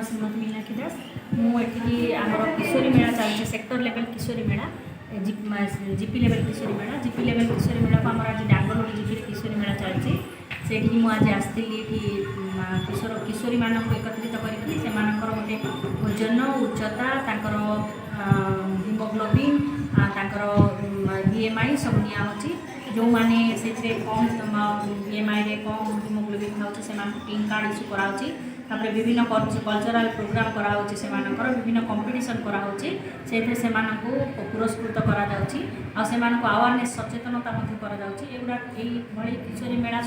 ନାଁ ଶ୍ରୀମତୀ ମୀନାକ୍ଷୀ ଦାସ। ମୁଁ ଏଠିକି ଆମର କିଶୋରୀ ମେଳା ଚାଲିଛି, ସେକ୍ଟର ଲେଭେଲ୍ କିଶୋରୀ ମେଳା, ଜିପି ଲେଭେଲ୍ କିଶୋରୀ ମେଳା। ଜିପି ଲେଭେଲ୍ କିଶୋରୀ ମେଳାକୁ ଆମର ଆଜି ଡାଙ୍ଗରଡି ଜିପିରେ କିଶୋରୀ ମେଳା ଚାଲିଛି। ସେଇଠିକି ମୁଁ ଆଜି ଆସିଥିଲି। ଏଠି କିଶୋର କିଶୋରୀମାନଙ୍କୁ ଏକତ୍ରିତ କରିକି ସେମାନଙ୍କର ଗୋଟେ ଓଜନ, ଉଚ୍ଚତା, ତାଙ୍କର ହିମୋଗ୍ଲୋବିନ୍, ତାଙ୍କର ବିଏମ୍ଆଇ ସବୁ ନିଆହେଉଛି। ଯେଉଁମାନେ ସେଥିରେ କମ୍ ବିଏମ୍ଆଇରେ, କମ୍ ହିମୋଗ୍ଲୋବିନ୍ ଥାଉଛି, ସେମାନଙ୍କୁ ପିଙ୍କ କାର୍ଡ଼ ଇସ୍ୟୁ କରାହେଉଛି। ତାପରେ ବିଭିନ୍ନ କଲଚରାଲ୍ ପ୍ରୋଗ୍ରାମ୍ କରାହେଉଛି, ସେମାନଙ୍କର ବିଭିନ୍ନ କମ୍ପିଟିସନ୍ କରାହେଉଛି। ସେଥିରେ ସେମାନଙ୍କୁ ପୁରସ୍କୃତ କରାଯାଉଛି ଆଉ ସେମାନଙ୍କୁ ଆୱାରନେସ୍, ସଚେତନତା ମଧ୍ୟ କରାଯାଉଛି। ଏଗୁଡ଼ା ଏଇଭଳି କିଶୋରୀ ମେଳା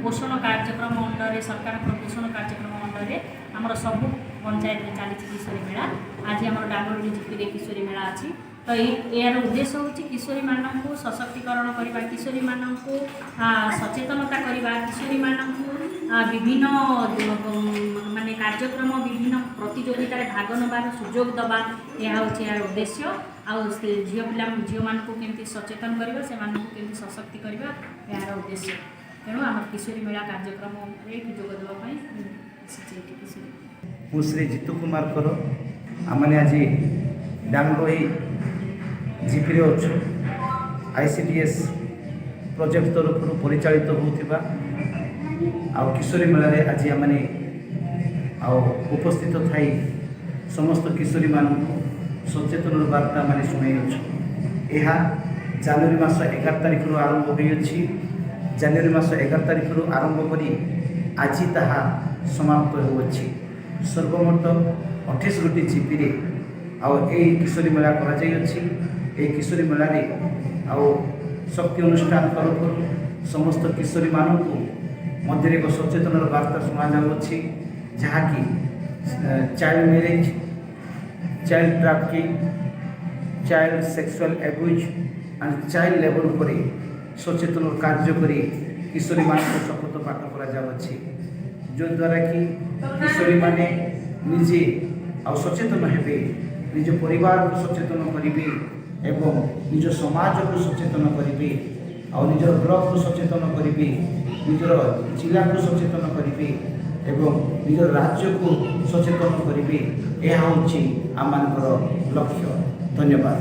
ପୋଷଣ କାର୍ଯ୍ୟକ୍ରମ ଅଣ୍ଡରରେ, ସରକାରଙ୍କର ପୋଷଣ କାର୍ଯ୍ୟକ୍ରମ ଅଣ୍ଡରରେ ଆମର ସବୁ ପଞ୍ଚାୟତରେ ଚାଲିଛି କିଶୋରୀ ମେଳା। ଆଜି ଆମର ଡାଙ୍ଗରଡି ଜିପିରେ କିଶୋରୀ ମେଳା ଅଛି। ତ ଏହାର ଉଦ୍ଦେଶ୍ୟ ହେଉଛି କିଶୋରୀମାନଙ୍କୁ ସଶକ୍ତିକରଣ କରିବା, କିଶୋରୀମାନଙ୍କୁ ସଚେତନତା କରିବା, କିଶୋରୀମାନଙ୍କୁ ବିଭିନ୍ନ ମାନେ କାର୍ଯ୍ୟକ୍ରମ, ବିଭିନ୍ନ ପ୍ରତିଯୋଗିତାରେ ଭାଗ ନେବାର ସୁଯୋଗ ଦେବା। ଏହା ହେଉଛି ଏହାର ଉଦ୍ଦେଶ୍ୟ। ଆଉ ସେ ଝିଅ ପିଲା, ଝିଅମାନଙ୍କୁ କେମିତି ସଚେତନ କରିବା, ସେମାନଙ୍କୁ କେମିତି ସଶକ୍ତି କରିବା, ଏହାର ଉଦ୍ଦେଶ୍ୟ। ତେଣୁ ଆମର କିଶୋରୀ ମେଳା କାର୍ଯ୍ୟକ୍ରମରେ ଏଠି ଯୋଗ ଦେବା ପାଇଁ ମୁଁ ଆସିଛି ଏଠି କିଶୋରୀ। ମୁଁ ଶ୍ରୀ ଜିତୁ କୁମାର କର। ଆମମାନେ ଆଜି ଡାଙ୍ଗରୋହି ଜିପିରେ ଅଛୁ। ଆଇସିଡିଏସ୍ ପ୍ରୋଜେକ୍ଟ ତରଫରୁ ପରିଚାଳିତ ହେଉଥିବା ଆଉ କିଶୋରୀ ମେଳାରେ ଆଜି ଆମମାନେ ଆଉ ଉପସ୍ଥିତ ଥାଇ ସମସ୍ତ କିଶୋରୀମାନଙ୍କୁ ସଚେତନର ବାର୍ତ୍ତା ମାନେ ଶୁଣାଇଅଛୁ। ଏହା ଜାନୁଆରୀ ମାସ 11 ତାରିଖରୁ ଆରମ୍ଭ ହୋଇଅଛି। ଜାନୁଆରୀ ମାସ 11 ତାରିଖରୁ ଆରମ୍ଭ କରି ଆଜି ତାହା ସମାପ୍ତ ହେଉଅଛି। ସର୍ବମୋଟ 28 ଗୋଟି ଜିପିରେ ଆଉ ଏଇ କିଶୋରୀ ମେଳା କରାଯାଇଅଛି। ଏହି କିଶୋରୀ ମେଳାରେ ଆଉ ଶକ୍ତି ଅନୁଷ୍ଠାନ ତରଫରୁ ସମସ୍ତ କିଶୋରୀମାନଙ୍କୁ ମଧ୍ୟରେ ଏକ ସଚେତନର ବାର୍ତ୍ତା ଶୁଣାଯାଉଅଛି, ଯାହାକି child marriage, child trafficking, child sexual abuse and child labour ଉପରେ ସଚେତନ କାର୍ଯ୍ୟ କରି କିଶୋରୀମାନଙ୍କୁ ଶପଥ ପାଠ କରାଯାଉଅଛି, ଯଦ୍ୱାରା କି କିଶୋରୀମାନେ ନିଜେ ଆଉ ସଚେତନ ହେବେ, ନିଜ ପରିବାରକୁ ସଚେତନ କରିବେ ଏବଂ ନିଜ ସମାଜକୁ ସଚେତନ କରିବେ ଆଉ ନିଜର ବ୍ଲକକୁ ସଚେତନ କରିବେ, ନିଜର ଜିଲ୍ଲାକୁ ସଚେତନ କରିବେ ଏବଂ ନିଜର ରାଜ୍ୟକୁ ସଚେତନ କରିବେ। ଏହା ହେଉଛି ଆମମାନଙ୍କର ଲକ୍ଷ୍ୟ। ଧନ୍ୟବାଦ।